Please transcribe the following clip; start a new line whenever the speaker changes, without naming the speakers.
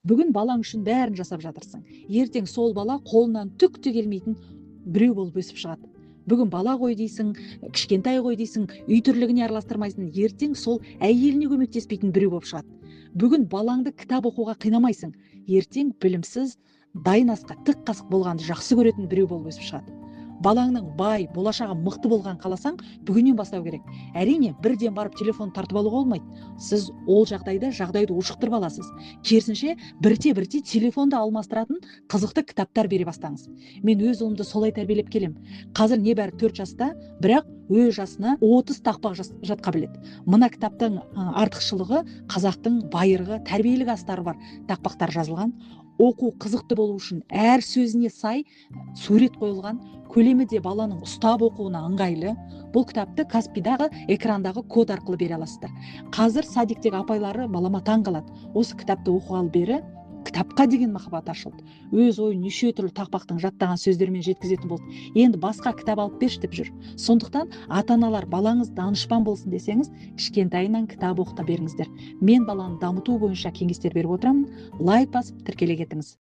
Бүгін балаң үшін бәрін жасап жатырсың. Ертең сол бала қолынан түк те келмейтін біреу болып өсіп шығады. Бүгін бала ғой дейсің, кішкентай ғой дейсің, үй тірлігіне араластырмайсың. Ертең сол әйеліне көмектеспейтін біреу болып шығады. Бүгін балаңды кітап оқуға қинамайсың. Ертең білімсіз, дайын асқа тік қасық болғанды жақсы көретін біреу болып өсіп шығады. Балаңның бай, болашағы мықты болған қаласаң, бүгіннен бастау керек. Әрине, бірден барып телефон тартып алуға болмайды. Сіз ол жағдайда жағдайды ушықтырып аласыз. Керісінше, бірте-бірте телефонды алмастыратын қызықты кітаптар бере бастаңыз. Мен өз ұлымды солай тәрбиелеп келем. Қазір небәрі 4 жаста, бірақ өз жасына 30 тақпақ жатқа біледі. Мына кітаптың артықшылығы қазақтың байырғы тәрбиелік астары бар тақпақтар жазылған. Оқу қызықты болу үшін әр сөзіне сай сурет қойылған, көлемі де баланың ұстап оқуына ыңғайлы. Бұл кітапты Каспидағы экрандағы код арқылы бере аласыздар. Қазір садиктегі апайлары балама таң қалады. Осы кітапты оқығалы бері кітапқа деген махаббат ашылды. Өз ойын неше түрлі тақпақтың жаттаған сөздерімен жеткізетін болды. Енді басқа кітап алып берші деп жүр. Сондықтан ата-аналар, балаңыз данышпан болсын десеңіз, кішкентайынан кітап оқыта беріңіздер. Мен баланы дамыту бойынша кеңестер беріп отырамын. Лайк басып тіркеле кетіңіз.